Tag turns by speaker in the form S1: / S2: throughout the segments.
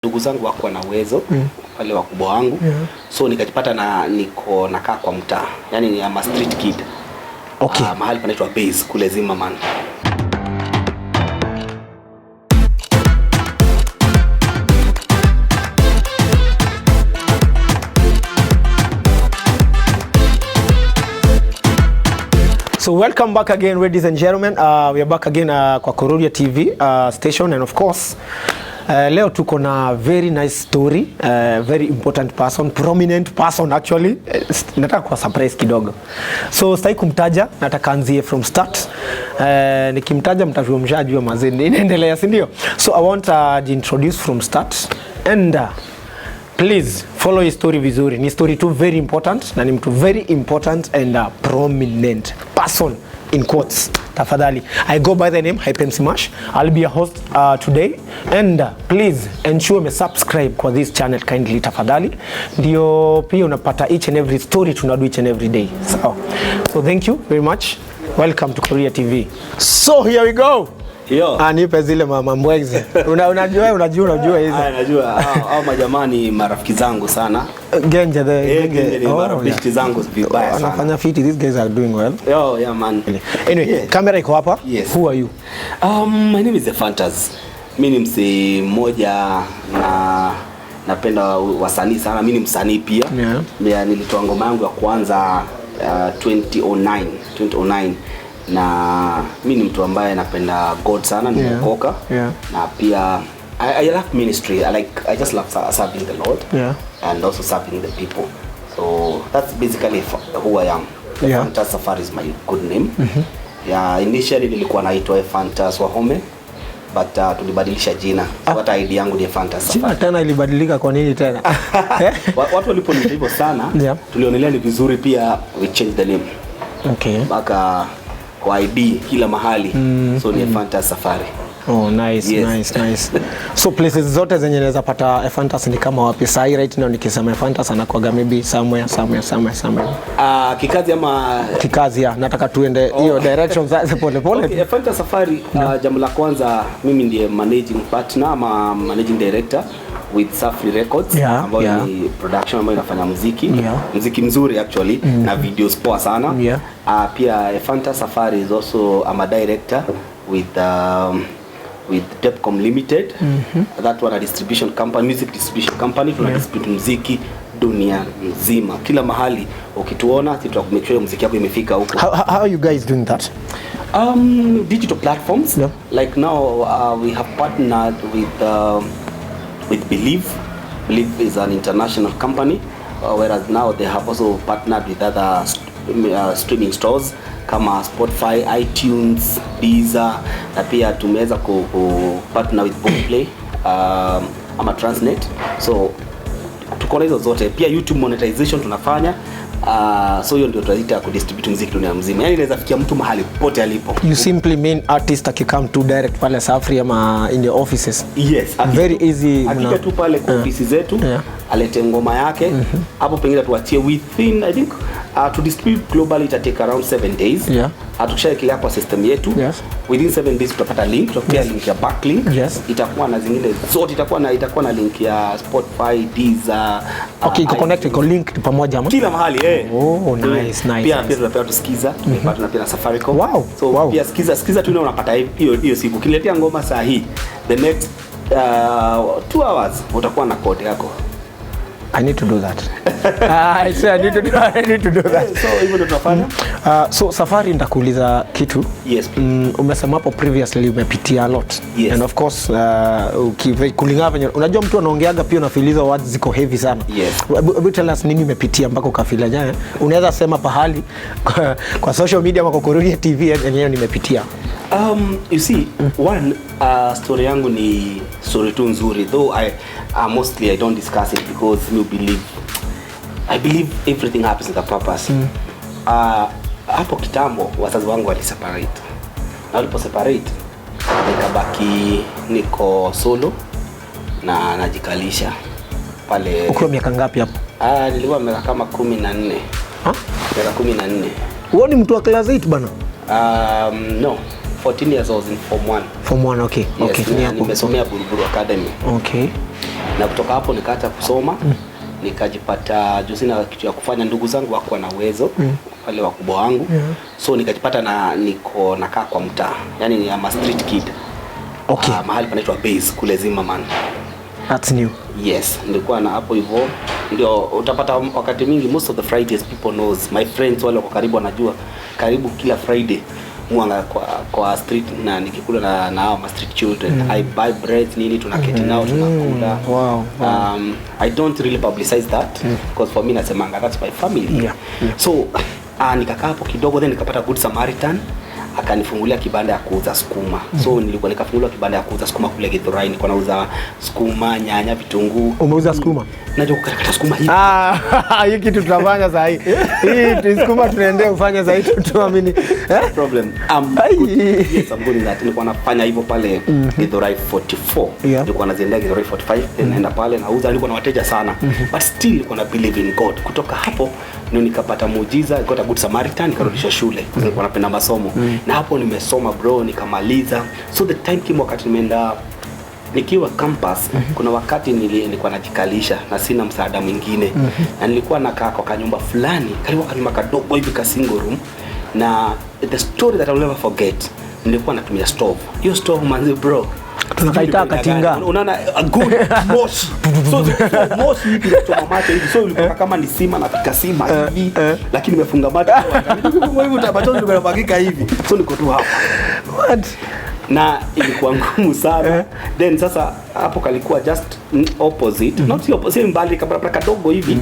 S1: Ndugu zangu hawakuwa na uwezo wale wakubwa wangu, so nikajipata na niko nakaa kwa mtaa, yani ni ama street kid. Mahali panaitwa Base kule Zimmerman.
S2: So welcome back again, ladies and gentlemen. We are back again kwa Kururia TV station, and of course leo tuko na very nice story, very important person, prominent person actually. Nataka kuwa surprise kidogo. So sitaki kumtaja, nataka anzie from start. Nikimtaja mtajua, mshajua mazee inaendelea, si ndio? So I want to introduce from start and please follow his story vizuri. Ni story tu very important na ni mtu very important and a prominent person in quotes. Tafadhali. I go by the name Hype MC Mash. I'll be a host today and please ensure me subscribe kwa this channel kindly tafadhali. Ndio pia unapata each and every story tunadu each and every day. So, so thank you very much. Welcome to Kururia TV. So here we go.
S1: Yo.
S2: Ah, nipe zile mambwegze. Unajua hizo.
S1: Haya, najua hao majamaa ni marafiki zangu sana.
S2: Genje the
S1: Eh, Genje ni
S2: Oh,
S1: marafiki
S2: yeah.
S1: zangu vibaya sana.
S2: Wanafanya fiti, these guys are doing well.
S1: Yo, yeah man.
S2: Anyway, camera iko hapa.
S1: Yes.
S2: Who are you?
S1: My name is Ephantus. Mi ni msee mmoja na napenda wasanii sana. Mi ni msanii pia. Yeah, nilitoa ngoma yangu ya kwanza 2009, 2009 na mi ni mtu ambaye napenda God sana, nimeokoka. Na pia I love ministry. I just love serving the Lord. And also serving the people. So that's basically who I am. Ephantus Safari is my good name. Yeah, initially nilikuwa naitwa Ephantus Wahome, but tulibadilisha jina. So hata ID yangu ni Ephantus
S2: Jina
S1: Safari.
S2: tena ilibadilika kwa nini tena? Eh?
S1: Watu waliponiita hivyo sana, tulionelea ni vizuri pia we change the name. Mpaka kwa ID kila mahali. So ni Ephantus Safari.
S2: Oh, nice,
S1: Yes.
S2: nice, nice. So places zote zenye naweza pata Ephantus ni kama wapi? Sahi right now nikisema Ephantus anakuwaga maybe somewhere, somewhere, somewhere, somewhere.
S1: Kikazi ama
S2: Kikazi ya, nataka tuende hiyo direction sasa pole pole.
S1: Okay, Ephantus Safari, jambo la kwanza mimi ndiye managing partner ama managing director with Safari Records, ambayo ni production ambayo inafanya muziki. Muziki mzuri actually, na videos poa sana. Pia Ephantus Safari is also, I'm a director with Depcom Limited. That one a distribution company, music distribution company. Tuna distribute muziki dunia nzima. Kila mahali ukituona, sisi tuta make sure muziki yako imefika huko.
S2: How are you guys doing that?
S1: Digital platforms. Like now we have partnered with Believe. Believe is an international company, whereas now they have also partnered with other streaming stores kama Spotify, iTunes, Deezer, na pia tumeweza ku partner with Boomplay ama Transnet. So tuko na hizo zote. Pia YouTube monetization tunafanya. So hiyo ndio tunaita kudistribute muziki dunia mzima. Yaani inaweza fikia mtu mahali popote alipo.
S2: You simply mean artist akikam tu direct pale Safari ama in your offices?
S1: Yes,
S2: Very easy.
S1: Akija tu pale kwa ofisi zetu, alete ngoma yake hapo, pengine tuachie within, I think, to distribute globally ita take around 7 days. Tukishaekelea kwa system yetu, within 7 days tutapata link, tutapata link ya backlink. Itakuwa na zingine zote, itakuwa na link ya Spotify, Deezer,
S2: Okay, iko connect,
S1: iTunes.
S2: Iko linked pamoja ama?
S1: Kila mahali.
S2: Oh, nice, nice,
S1: Pia
S2: nice.
S1: pia tunapea tusikiza, tumepata pia na Safaricom. So pia sikiza tu unapata hiyo hiyo siku. Ukiletea ngoma saa hii, the next 2 hours utakuwa na code yako.
S2: I need to do that. I say I need to do that.
S1: So hivyo ndio tunafanya.
S2: So Safari, nitakuuliza kitu.
S1: Yes, please.
S2: Umesema hapo previously umepitia a lot.
S1: Yes.
S2: And of course kulingana venye unajua mtu anaongeaga pia unafeel hizo words ziko heavy sana.
S1: Yes.
S2: Hebu tell us nini umepitia mpaka ukafeel jana. Unaweza sema pahali kwa social media ama kwa Kururia TV yenyewe nimepitia.
S1: You see, one, story yangu ni story tu nzuri, though I mostly I don't discuss it because me believe I believe everything happens with a purpose. Hapo kitambo wazazi wangu waliseparate. Na walipo separate nikabaki niko solo na najikalisha pale.
S2: Ukiwa miaka ngapi hapo?
S1: Ah, nilikuwa miaka kama 14.
S2: Ha?
S1: Miaka 14.
S2: Wewe ni mtu wa class 8 bana?
S1: No, 14 years I was in form 1.
S2: Form 1, okay.
S1: Yes,
S2: Okay, ni
S1: na
S2: hapo.
S1: nimesomea Buruburu Academy. Na kutoka hapo nikaacha kusoma, nikajipata juu sina kitu ya kufanya, ndugu zangu hawakuwa na uwezo wale wakubwa wangu, so nikajipata na niko nakaa kwa mtaa, yani I'm a street kid. Mahali panaitwa Base kule Zimmerman.
S2: That's new.
S1: Yes, nilikuwa na hapo hivyo ndio utapata wakati mingi, most of the Fridays people knows, my friends wale wako karibu wanajua, karibu kila Friday mwanga kwa street na nikikula na hao ma street children. I buy bread, nini, tunaketi nao, tunakula. I don't really publicize that because for me nasemanga that's my family. So nikakaa hapo kidogo, then nikapata Good Samaritan akanifungulia kibanda ya kuuza sukuma. So nilikuwa nikafungulia kibanda ya kuuza sukuma kule Githurai. Nilikuwa nauza sukuma, nyanya, vitunguu.
S2: Umeuza sukuma?
S1: Najua kukatakata sukuma hivi.
S2: Ah, hii kitu tunafanya saa hii. Hii sukuma tunaendea kufanya saa hii, tuamini. Eh?
S1: Problem. I'm
S2: Ai.
S1: good. Yes, I'm good in that. Nilikuwa nafanya hivyo pale Githurai 44. Nilikuwa naziendea Githurai 45, then naenda pale nauza, nilikuwa na wateja sana. But still nilikuwa na believe in God. Kutoka hapo ndio nikapata muujiza, I got a Good Samaritan, nikarudishwa shule. Kwa nilikuwa napenda masomo. Na hapo nimesoma, bro, nikamaliza. So the time came wakati nimeenda nikiwa campus, kuna wakati nilikuwa najikalisha na sina msaada mwingine, na nilikuwa nakaa kwa kanyumba fulani, kalikuwa kanyumba kadogo hivi ka single room, na the story that I'll never forget, nilikuwa natumia stove. Hiyo stove manzi, bro,
S2: Tunakaita katinga.
S1: Unaona a good moshi, so moshi hivi inachoma macho hivi, so ilikuwa kama ni sima, napika sima hivi, lakini nimefunga macho hivi, machozi yalikuwa yanamwagika hivi, so niko tu hapa.
S2: What?
S1: Na ilikuwa ngumu sana. Then sasa hapo kalikuwa just opposite, not si opposite, mbali, kabarabara kadogo hivi,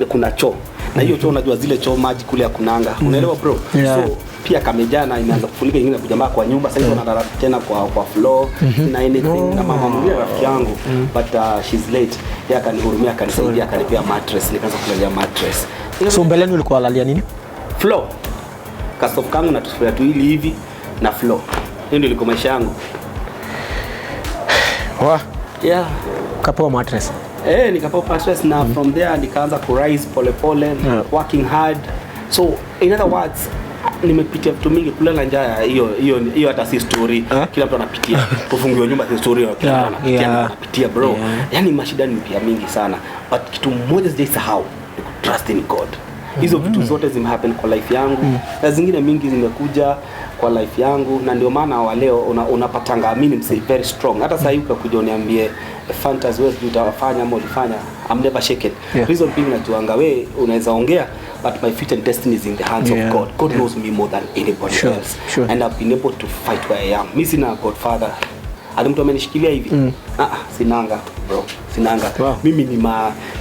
S1: kuna choo, na hiyo choo, unajua zile choo maji kule ya kunanga, unaelewa, bro?
S2: Yeah.
S1: So pia kamejaa na imeanza kufunika, ingine kujamaa kwa nyumba. Sasa hizo nalala tena kwa floor na anything. Na mama mwingine rafiki yangu, but she's late, yeye akanihurumia, akanisaidia, akanipea mattress, nikaanza kulalia mattress.
S2: So mbeleni ulikuwa lalia nini?
S1: Floor, kastove kangu na tusufuria tuwili hivi na floor. Hiyo ndio ilikuwa maisha yangu.
S2: Wa.
S1: Yeah.
S2: Ukapewa mattress.
S1: Eh, nikapewa mattress na from there nikaanza ku rise pole pole, working hard. So in other words, nimepitia vitu mingi. Kulala njaa, hiyo hiyo hiyo hata si story.
S2: Eh?
S1: Kila mtu anapitia. Kufungiwa nyumba si story, kila mtu anapitia, anapitia, bro. Yani mashida ni pia mingi sana, but kitu mmoja sijaisahau ni ku trust in God. Hizo vitu zote zimehappen kwa life yangu na zingine mingi zimekuja kwa life yangu, na ndio maana wa leo unapatanga mimi ni msee very strong. Hata sasa hivi ukakuja uniambie, "Fantasy, wewe sijui utafanya ama ulifanya," I'm never shaken. Reason being, najuanga we unaweza ongea, but my future and destiny is in the hands of God. God knows me more than anybody else. And I've been able to fight where I am. Mi sina godfather ati mtu amenishikilia hivi. Ah, sinanga, bro, sinanga. Mimi ni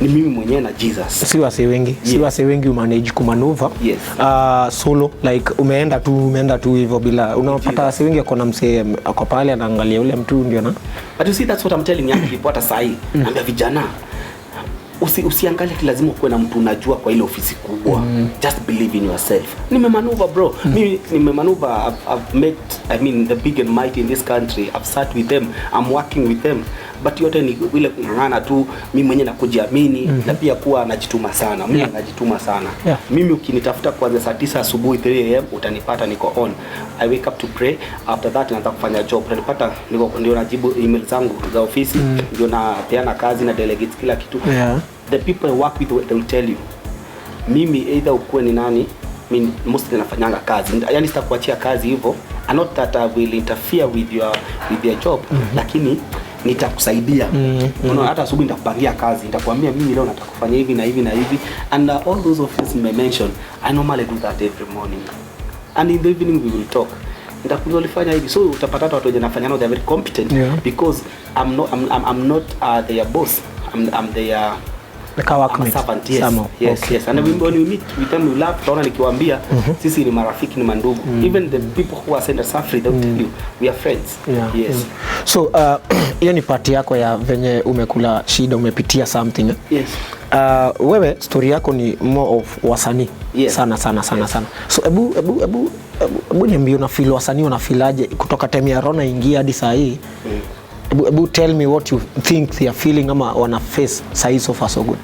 S1: mimi mwenyewe na Jesus.
S2: Si wase wengi, si wase wengi umanage kumaneuver solo, like umeenda tu hivyo bila, unapata wase wengi akona msee ako pale anaangalia ule mtu ndio na
S1: But you see, that's what I'm telling young people. Hata sahi naambia vijana, usiangalie ati lazima ukuwe na mtu unajua kwa ile ofisi kubwa. Just believe in yourself. Nimemaneuver, bro. Mimi nimemaneuver. I've met, I mean, the big and mighty in this country. I've sat with them, I'm working with them, but yote ni ile kung'ang'ana tu mimi mwenyewe na kujiamini na pia kuwa najituma sana. Mimi najituma sana. Mimi ukinitafuta kuanzia saa 9 asubuhi, 3 a.m., utanipata niko on. I wake up to pray. After that naanza kufanya job. Utanipata niko ndio najibu email zangu za ofisi, ndio napeana kazi na delegates, kila kitu. The people I work with, they will tell you, mimi either ukuwe ni nani, mi mostly nafanyanga kazi, yani sitakuachia kazi hivyo. And not that I will interfere with your job, lakini nitakusaidia. Unaona, hata asubuhi nitakupangia kazi, nitakwambia mimi leo nataka kufanya hivi na hivi na hivi. And all those offices may mention, I normally do that every morning, and in the evening we will talk, nitakuuliza ulifanya hivi. So utapata hata watu wenye nafanya nao, they are very competent because I'm not their boss, I'm their
S2: Like a
S1: I'm a
S2: workmate.
S1: servant, yes.
S2: Somehow.
S1: Yes, yes. And when we meet with them, we laugh. Utaona nikiwaambia sisi ni marafiki, ni mandugu. Even the people who are sent us Safari, they will tell you we are friends. Yes.
S2: So hiyo ni part yako ya venye umekula shida, umepitia something, eh?
S1: Yes.
S2: Wewe story yako ni more of wasanii sana sana sana sana. So ebu niambie, una feel wasanii wanafeelaje kutoka time ya Rona ingia hadi saa hii? Ebu tell me what you think they are feeling ama wana face saa hii. So far so good.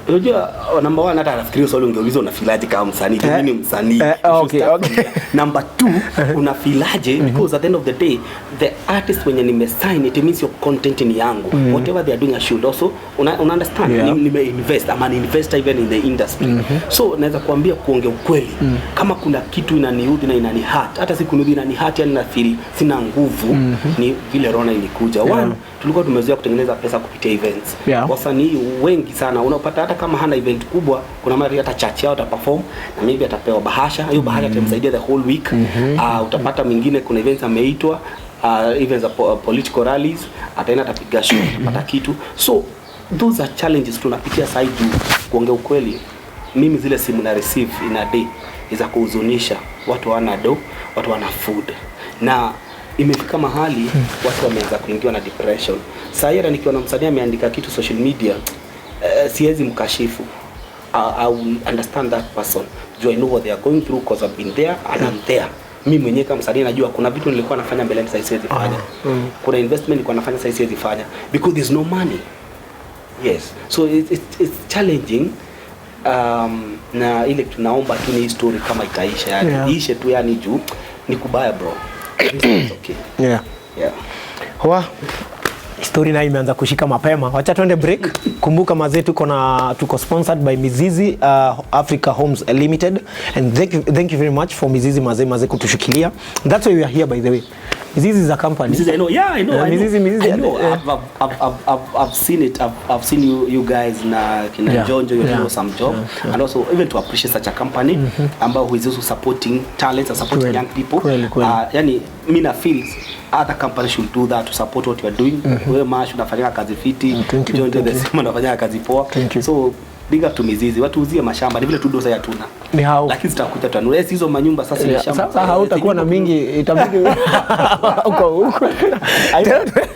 S1: Unajua, number one, hata nafikiria swali ungeuliza, unafeelaje kama msanii? Mimi ni msanii. You should start from there. Number two, unafeelaje? Because at the end of the day, the artist wenye nimesign, it means your content ni yangu. Whatever they are doing, I should also una understand. Nime invest, I'm an investor even in the industry. So naweza kuambia, kuongea ukweli, kama kuna kitu inaniudhi na inani hurt, hata si kuniudhi, inani hurt, yani na feel sina nguvu, ni vile Rona ilikuja. One, tulikuwa tumezoea kutengeneza pesa kupitia events. Wasanii wengi sana unapata hata kama hana event kubwa, kuna mara hata church yao ataperform na maybe atapewa bahasha, hiyo bahasha itamsaidia the whole week. Utapata mwingine kuna events ameitwa, events za political rallies, ataenda atapiga show, atapata kitu. So those are challenges tunapitia sasa juu kuongea ukweli, mimi zile simu na receive in a day ni za kuhuzunisha. Watu hawana do, watu wana food, na imefika mahali watu wameanza kuingiwa na depression. Saa hii hata nikiwa na msanii ameandika kitu social media, siwezi mkashifu. I will understand that person juu I know what they are going through, because I've been there and I'm there. Mi mwenyewe kama msanii najua kuna vitu nilikuwa nafanya mbeleni, sasa siwezi fanya. Kuna investment nilikuwa nafanya, sasa siwezi fanya because there's no money. Yes, so it's challenging, na ile tunaomba tu ni hii story kama itaisha, yani iishe tu, yani juu ni kubaya, bro. It's okay. Yeah.
S2: Wa story nayo imeanza kushika mapema. Wacha tuende break. Kumbuka mazee, tuko sponsored by Mizizi Africa Homes Limited, and thank you very much for Mizizi, mazee, mazee kutushikilia. That's why we are here, by the way. Mizizi is a company.
S1: Mizizi, I know. Yeah, I know. I know.
S2: Mizizi,
S1: I know. I've seen it. I've seen you guys na kina Jonjo, you're doing awesome job. And also even to appreciate such a company ambao who is also supporting talents and supporting young people.
S2: Kweli.
S1: Yani mi na feels other companies should do that to support what you are doing. Wewe Mash unafanya kazi fiti.
S2: Thank you,
S1: Jonjo
S2: thank
S1: the
S2: you.
S1: same, anafanya kazi poa.
S2: Thank you.
S1: So big up to Mizizi. Watu uzie mashamba. Ni vile tu dosa hatuna.
S2: Ni hao.
S1: Lakini zitakuja tutanunua. Yes, hizo manyumba sasa ni shamba.
S2: Sasa hautakuwa na mingi, itabidi huko huko.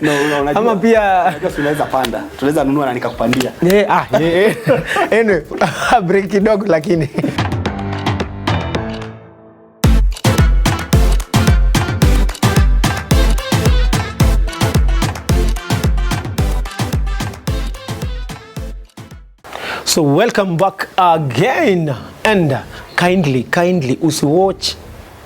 S1: No, unajua.
S2: Ama pia
S1: Unajua tunaweza panda. Tunaweza nunua na nikakupandia.
S2: Yeah, yeah. Anyway, break kidogo lakini. So welcome back again, and kindly, kindly usiwatch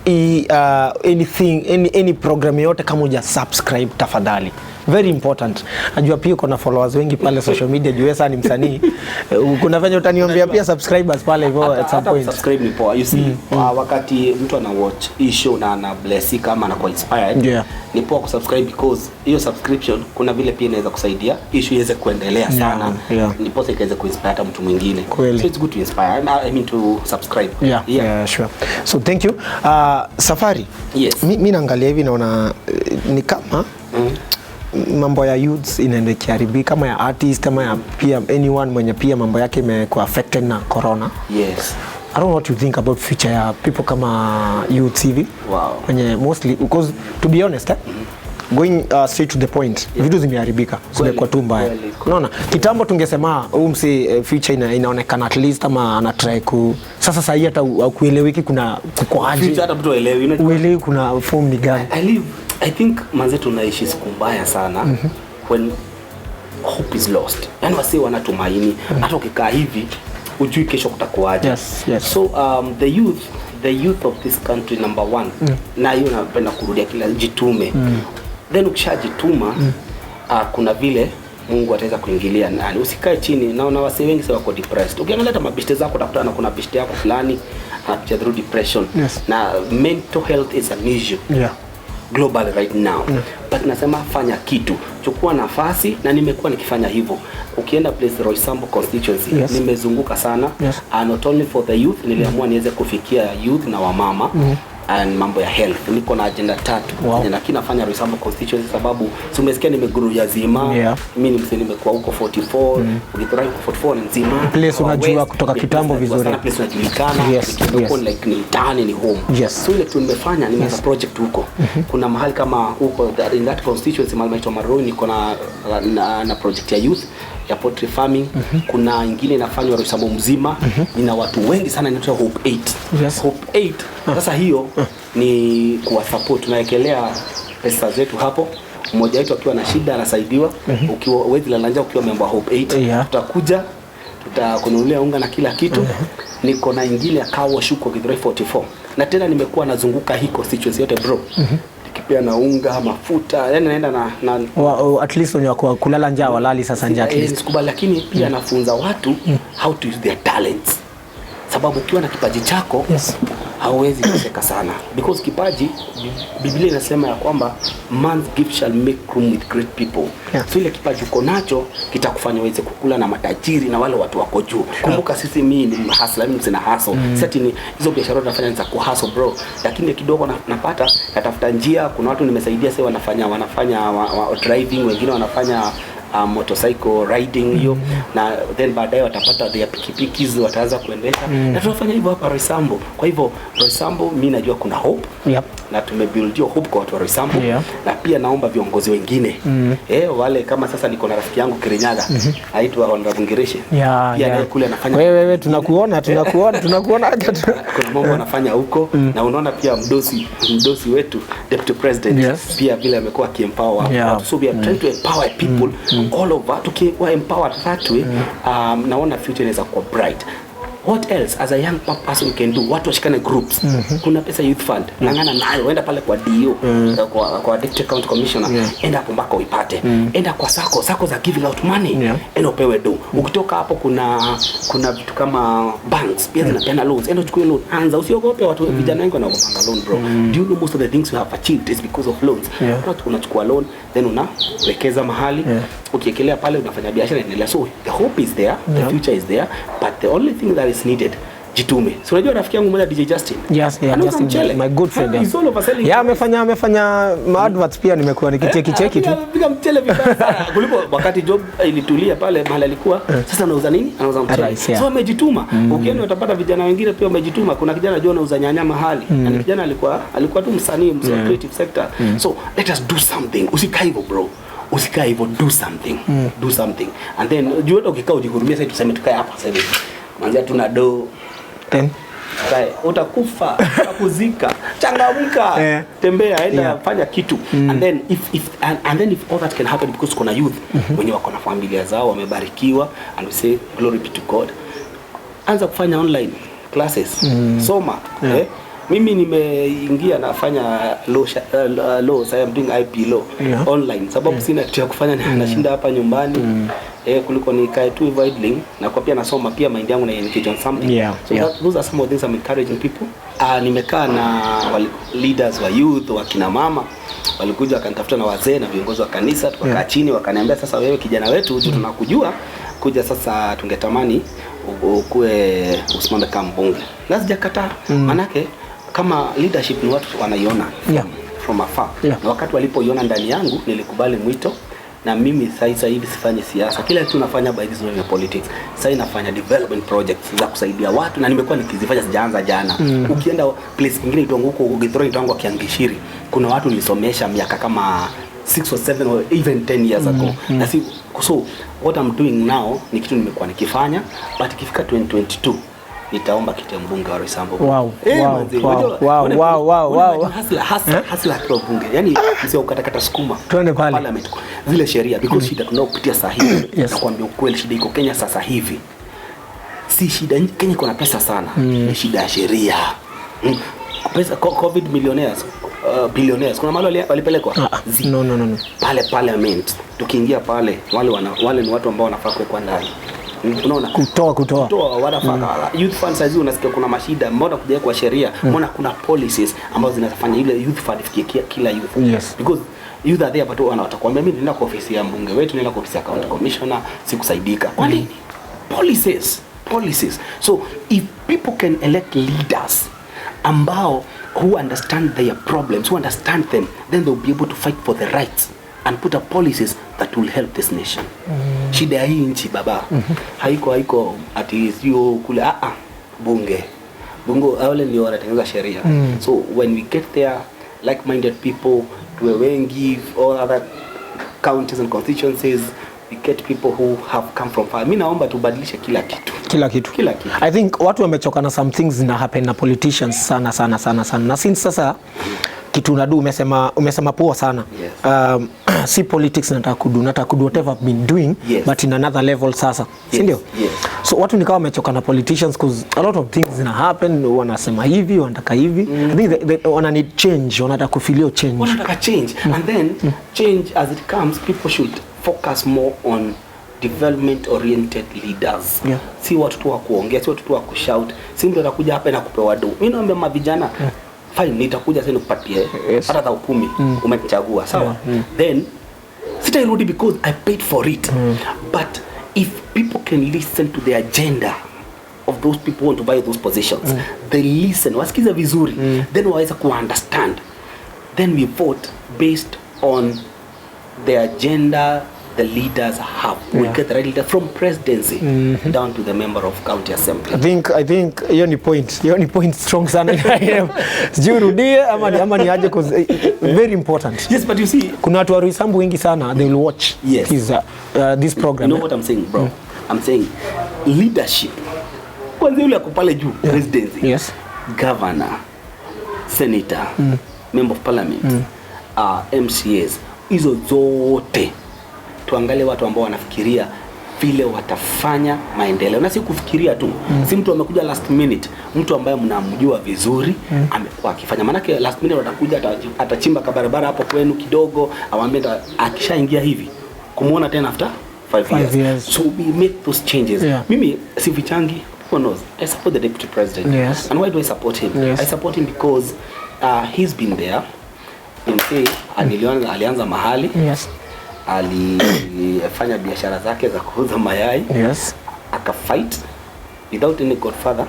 S2: anything, any program yote kama huja subscribe, tafadhali. Very important. Najua pia uko na followers wengi pale social media juu wewe sasa ni msanii. Kuna venye utaniambia pia subscribers pale hivyo at some
S1: Hata
S2: point.
S1: Subscribe ni poa, you see. Wakati mtu ana watch hii show na ana bless kama anakuwa inspired, ni poa kusubscribe because hiyo subscription kuna vile pia inaweza kusaidia hii show iweze kuendelea sana, ndiposa ikaweze kuinspire hata mtu mwingine. So it's good to inspire, I mean to subscribe.
S2: Yeah, sure. So thank you. Safari.
S1: Yes.
S2: Mi naangalia hivi naona ni kama mambo ya youths inaenda ikiharibika, kama ya artist, kama ya pia anyone mwenye pia mambo yake imekuwa affected na corona. I don't know what you think about future ya people kama youths hivi. Wenye mostly, because to be honest, going straight to the point, vitu zimeharibika, zimekuwa tu mbaya.
S1: Kweli.
S2: Unaona, kitambo tungesema huyu msi future inaonekana at least ama ana try ku, sasa hii hata kueleweki kuna kuko aje.
S1: Future hata mtu haelewi, unajua.
S2: Uelewi kuna form ni gani.
S1: I think manze tunaishi siku mbaya sana when hope is lost. Yani wasi wanatumaini, hata ukikaa hivi ujui kesho kutakuwaje.
S2: Yes.
S1: So the youth of this country, number one, na hiyo napenda kurudia kila, jitume. Then ukishajituma, kuna vile Mungu ataweza kuingilia ndani. Usikae chini. Naona wasee wengi sasa wako depressed. Ukiangalia hata mabeshte zako, utakutana na kuna beshte yako fulani anapitia through depression. Na mental health is an issue globally right now. But nasema fanya kitu, chukua nafasi, na nimekuwa nikifanya hivyo. Ukienda place Roysambu constituency, nimezunguka sana. And not only for the youth, niliamua niweze kufikia youth na wamama and mambo ya health. Niko na agenda tatu. Lakini nafanya Roysambu constituency sababu si umesikia nimegrow ya Zima. Mimi ni msee nimekuwa huko 44, ukitoka huko 44 ni Nzima.
S2: Place
S1: Kwa
S2: unajua
S1: West,
S2: kutoka
S1: ni
S2: kitambo
S1: place
S2: vizuri.
S1: Sana, place unajulikana. Nikiwa like ni mtaani, ni home. So ile kitu nimefanya, nimeanza project huko. Kuna mahali kama huko in that constituency, mahali inaitwa Maroni, niko na project ya youth ya poultry farming. Kuna ingine inafanywa Roysambu mzima. Nina watu wengi sana, inaitwa Hope 8. Hope 8. Sasa hiyo ni kuwa support, tunawekelea pesa zetu hapo. Mmoja wetu akiwa na shida anasaidiwa. Ukiwa huwezi lala njaa ukiwa member wa Hope 8. Tutakuja Tutakununulia unga na kila kitu. Niko na ingine ya car wash huko Githurai 44, na tena nimekuwa nazunguka hii constituency yote, bro, nikipea na unga, mafuta, yani naenda na
S2: At least wenye wako kulala njaa walali sasa njaa at least.
S1: Sikubali, lakini pia nafunza watu how to use their talents, sababu ukiwa na kipaji chako hauwezi teseka sana, because kipaji, Biblia inasema ya kwamba man's gift shall make room with great people. So ile kipaji uko nacho kitakufanya uweze kukula na matajiri na wale watu wako juu. Kumbuka sisi, mimi ni hustler, mimi sina hustle. Si ati ni hizo biashara tunafanya ni za kuhustle, bro, lakini kidogo napata, natafuta njia. Kuna watu nimesaidia sasa wanafanya driving, wengine wanafanya motorcycle riding hiyo, na then baadaye watapata their pikipikis, wataanza kuendesha, na tunafanya hivyo hapa Roysambu. Kwa hivyo Roysambu, mi najua kuna hope na tumebuild hiyo hope kwa watu wa Roysambu. Na pia naomba viongozi wengine, wale kama sasa niko na rafiki yangu Kirinyaga, aitwa Honorable Ngirishe, pia naye kule anafanya.
S2: Wewe wewe, tunakuona, tunakuona, tunakuona.
S1: Kuna mambo anafanya huko, na unaona pia mdosi wetu, deputy president, pia vile amekuwa akiempower watu. So we are trying to empower people all over. Tukiwa empowered that way, naona future inaweza kuwa bright. What else as a young person can do? Watu washikane groups. Kuna pesa, youth fund, ng'ang'ana nayo, enda pale kwa DO, kwa deputy county commissioner, enda hapo mpaka uipate. Enda kwa sacco, sacco za giving out money, enda upewe do. Ukitoka hapo, kuna vitu kama banks pia zinapeana loans, enda uchukue loan, anza, usiogope. Watu, vijana wengi wanaogopanga loan, bro. Do you know most of the things you have achieved is because of loans?
S2: Yeah.
S1: Unachukua loan, then unawekeza mahali, ukiekelea pale, unafanya biashara, inaendelea. So the hope is there, the future is there, but the only thing that is needed, jitume. So unajua rafiki yangu mmoja, DJ Justin?
S2: Yes, yeah,
S1: Anauza
S2: Justin,
S1: mchele.
S2: my good friend.
S1: He's all over selling.
S2: Yeah, amefanya ma-adverts pia, nimekuwa nikicheki cheki tu.
S1: Anapiga mchele vibaya sana kuliko wakati job ilitulia pale mahali alikuwa. Sasa anauza nini? Anauza mchele.
S2: Rice, yeah.
S1: So amejituma. Ukienda utapata vijana wengine pia wamejituma. Kuna kijana najua anauza nyanya mahali, na ni kijana alikuwa tu msanii, msanii creative sector. So let us do something. Usikae hivyo, bro, usikae hivyo, do something, do something. And then juu hata ukikaa ujihurumie, sasa tuseme tukae hapa sasa hivi, manzia tuna do
S2: Then
S1: Kae, utakufa, utakuzika. Changamka, tembea, enda, fanya kitu. And then if, if and, and then if all that can happen because kuna youth wenye wako na familia zao, wamebarikiwa, and we say glory be to God, anza kufanya online classes, soma. Mimi nimeingia nafanya law, so I am doing IP law online sababu sina kitu ya kufanya, nashinda hapa nyumbani, kuliko nikae tu hivyo idling, na kwa pia nasoma pia, mind yangu na engage on something. So those are some of the things I'm encouraging people. Nimekaa na leaders wa youth, wa kina mama walikuja wakanitafuta, na wazee na viongozi wa kanisa, tukakaa chini, wakaniambia, "Sasa wewe kijana wetu, juu tunakujua, kuja sasa, tungetamani ukuwe usimame kama mbunge." Na sijakataa, manake kama leadership ni watu wanaiona from afar. Na wakati walipoiona ndani yangu, nilikubali mwito, na mimi sasa hivi sifanyi siasa. Kila kitu nafanya by this way ya politics. Sasa nafanya development projects za kusaidia watu, na nimekuwa nikizifanya, sijaanza jana. Ukienda place nyingine itwangu huko Githurai, itwangu Kiangishiri, kuna watu nilisomesha miaka kama 6 or 7 or even 10 years ago. Na si, so what I'm doing now ni kitu nimekuwa nikifanya, but ikifika 2022 nitaomba kiti ya mbunge wa Roysambu. Manze, unajua, una hustler, hustler, hustler akiwa bunge. Yaani mzee wa kukatakata sukuma.
S2: Twende pale.
S1: Parliament. Zile sheria, because shida tunayopitia sasa hivi. Nakwambia ukweli, shida iko Kenya sasa hivi. Si shida, Kenya iko na pesa sana. Ni shida ya sheria. Pesa COVID millionaires, billionaires. Kuna mahali walipelekwa?
S2: Ah, no, no, no, no.
S1: Pale parliament tukiingia pale, wale ni watu ambao wanafaa kuwekwa ndani. Unaona?
S2: Kutoa, kutoa.
S1: Kutoa wanafaa. Youth fund saizi unasikia kuna mashida, mbona kuja kwa sheria, mbona kuna policies ambazo zinafanya ile youth fund ifikie kila youth? Because youth are there, but watakwambia, "Mimi nenda kwa ofisi ya mbunge wetu, nenda kwa ofisi ya county commissioner, sikusaidika." Kwa nini? Policies, policies. So if people can elect leaders ambao who understand their problems, who understand them, then they'll be able to fight for the rights and put up policies that will help this nation. Shida ya hii nchi, baba, haiko ati sio kule, bunge. Bunge wale ndio wanatengeneza sheria. So when we get there, like-minded people, tuwe wengi, all other counties and constituencies, we get people who have come from far. Mimi naomba tubadilishe kila kitu.
S2: Kila kitu.
S1: Kila kitu.
S2: I think watu wamechoka na some things zina happen na politicians sana sana sana sana, na since sasa Kitu unadu umesema poa sana.
S1: Yes.
S2: Si politics nataka kudu whatever I've been doing, but in another level sasa. Si ndio?
S1: Yes.
S2: So watu nikawa wamechoka na politicians cause a lot of things zina happen, wanasema hivi, wanataka hivi. I think they wana need change, wanataka kufeel change.
S1: Wanataka change, and then change as it comes, people should focus more on development oriented leaders. Si watu tu wa kuongea, si watu tu wa kushout, si mtu atakuja hapa na kupewa do. Mimi naambia mavijana, fine, nitakuja sasa nikupatie hata thao 10, umenichagua, sawa, then sitairudi because I paid for it. But if people can listen to the agenda of those people who want to buy those positions, they listen, wasikize vizuri, then waweza ku understand, then we vote based on the agenda the leaders have. We get the right leader from presidency down to the member of county assembly.
S2: I think hiyo ni point. Hiyo ni point strong sana. Sijui urudie ama ni aje, 'cause very important.
S1: Yes, but you see,
S2: Kuna watu wa Roysambu wengi sana, they will watch this program.
S1: You know what I'm saying, bro? I'm saying leadership. Kwanza yule ako pale juu, presidency, governor, senator, member of parliament, MCAs, hizo zote tuangalie watu ambao wanafikiria vile watafanya maendeleo na si kufikiria tu. Si mtu amekuja last minute, mtu ambaye mnamjua vizuri, amekuwa akifanya. Maanake last minute watakuja, atachimba kabarabara hapo kwenu kidogo, awaambie akishaingia hivi kumuona tena after 5
S2: Five
S1: years.
S2: years.
S1: So we make those changes. Mimi sifichangi, who knows, I support the deputy president. And why do I support him?
S2: Yes.
S1: I support him because he's been there in alianza mahali, alifanya biashara zake za kuuza mayai, akafight without any godfather,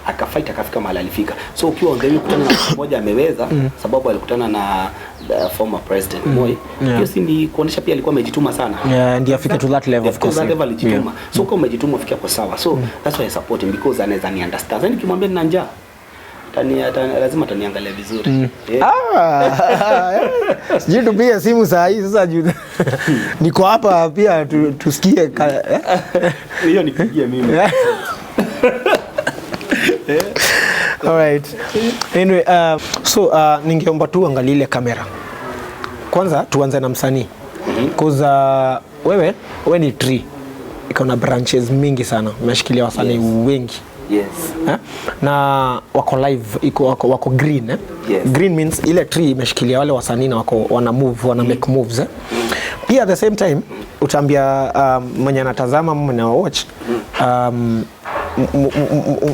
S1: akafight akafika mahali alifika. So ukiwa on the way kutana na mtu mmoja ameweza, sababu alikutana na the former president Moi, hiyo si ni kuonesha pia alikuwa amejituma sana?
S2: Yeah, ndiye afike to that level, of
S1: Of course,
S2: course.
S1: that level alijituma. So kama umejituma ufikia kwa sawa, so that's why I support him, because anaweza ni understand. Sasa nikimwambia nina njaa, lazima ataniangalia vizuri, yeah.
S2: Ah, sijui tupige simu saa hii sasa juu niko hapa pia tusikie eh?
S1: Hiyo nipigie mimi.
S2: Alright. Anyway, so ningeomba tu angalie ile kamera. Kwanza tuanze na msanii. Cause wewe ni tree. Iko na branches mingi sana. Umeshikilia wasanii wengi. Eh? Na wako live, iko wako green, eh?
S1: Yes.
S2: Green means ile tree imeshikilia wale wasanii na wako wana move, wana make moves, eh? Pia at the same time utaambia mwenye anatazama, mwenye watch,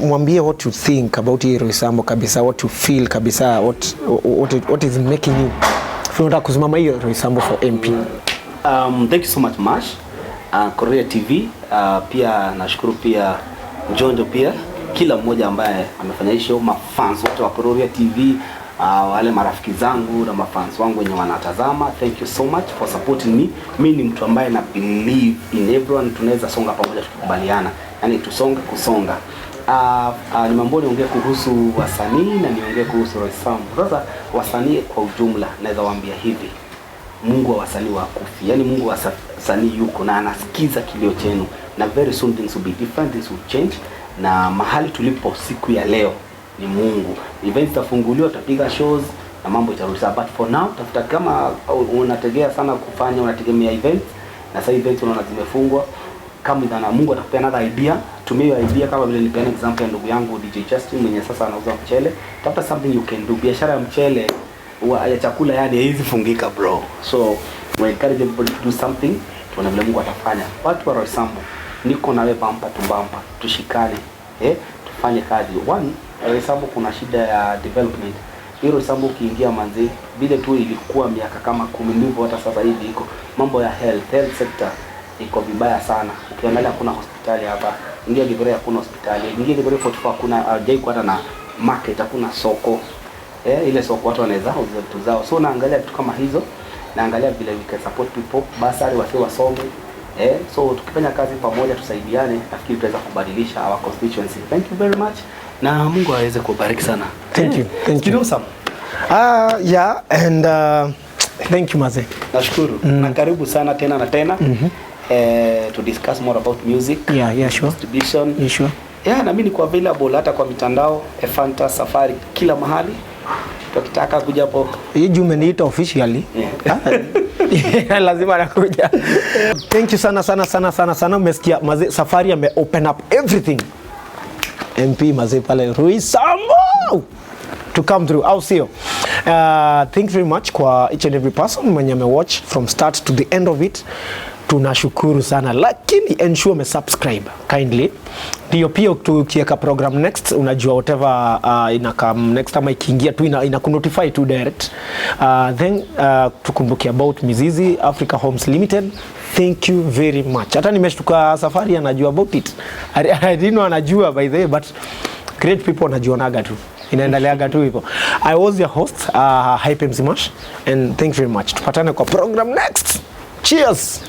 S2: mwambie what you think about hii Roysambu kabisa, what you feel kabisa, what is making you feel unataka kusimama hiyo Roysambu for MP.
S1: Thank you so much, Mash. Korea TV, pia nashukuru pia Njonjo, pia kila mmoja ambaye amefanya hii show, mafans wote wa Korea TV, wale marafiki zangu na mafans wangu wenye wanatazama, thank you so much for supporting me. Mi ni mtu ambaye na believe in everyone, tunaweza songa pamoja tukikubaliana, yani tusonge kusonga. Nimeambiwa niongee kuhusu wasanii na niongee kuhusu Roysambu. Sasa wasanii kwa ujumla, naweza waambia hivi: Mungu wa wasanii wakufi, yaani Mungu wa wasanii yuko na anasikiza kilio chenu, na very soon things will be different, things will change. Na mahali tulipo siku ya leo ni Mungu. Events zitafunguliwa, tutapiga shows na mambo itarudi sawa, but for now tafuta kama unategea sana kufanya, unategemea events na sasa events unaona zimefungwa, kama na Mungu atakupea another idea, tumia hiyo idea, kama vile nilipeana example ya ndugu yangu DJ Justin mwenye sasa anauza mchele. Tafuta something you can do. Biashara ya mchele ya chakula yani haiwezi fungika, bro. So we encourage everybody to do something, tuone vile Mungu atafanya. Watu wa Roysambu, niko nawe bumper to bumper, tushikane, eh, tufanye kazi. One, Roysambu kuna shida ya development. Hii Roysambu ukiingia manzi, vile tu ilikuwa miaka kama 10 ndivyo hata sasa hivi iko. Mambo ya health sector iko vibaya sana. Ukiangalia hakuna hospitali hapa. Ingia Githurai hakuna hospitali. Ingia Githurai 44 hakuna, hajai kuwa hata na market, hakuna soko. Eh, ile soko watu wanaweza uza vitu zao. So naangalia vitu kama hizo, naangalia vile we can support people, bursary wase wasome. Eh, so tukifanya kazi pamoja tusaidiane, nafikiri tutaweza kubadilisha our constituency. Thank you very much. Na Mungu aweze kubariki sana.
S2: Thank you. Thank you.
S1: You know some.
S2: Yeah, and thank you, maze.
S1: Nashukuru. Na karibu sana tena na tena. Eh, to discuss more about music.
S2: Yeah, sure.
S1: Distribution.
S2: Yeah, sure.
S1: Yeah, na mimi niko available hata kwa mitandao, Efanta Safari kila mahali. Tukitaka kuja hapo.
S2: Hii juu umeniita officially. Ah, lazima nakuja. Thank you sana sana sana sana sana. Umesikia maze, Safari ame open up everything. MP maze pale Roysambu to come through, au sio? Thank you very much kwa each and every person mwenye amewatch from start to the end of it. Tunashukuru sana, lakini ensure umesubscribe kindly, ndio pia tukiweka program next unajua whatever ina come next ama ikiingia tu ina kunotify tu direct. Then tukumbuke about Mizizi Africa Homes Limited. Thank you very much. Hata nimeshtuka Safari anajua about it. I didn't know anajua, by the way, but great people wanajuanaga tu, inaendeleaga tu hivyo. I was your host, Hype MC Mash, and thank you very much. Tupatane kwa program next. Cheers.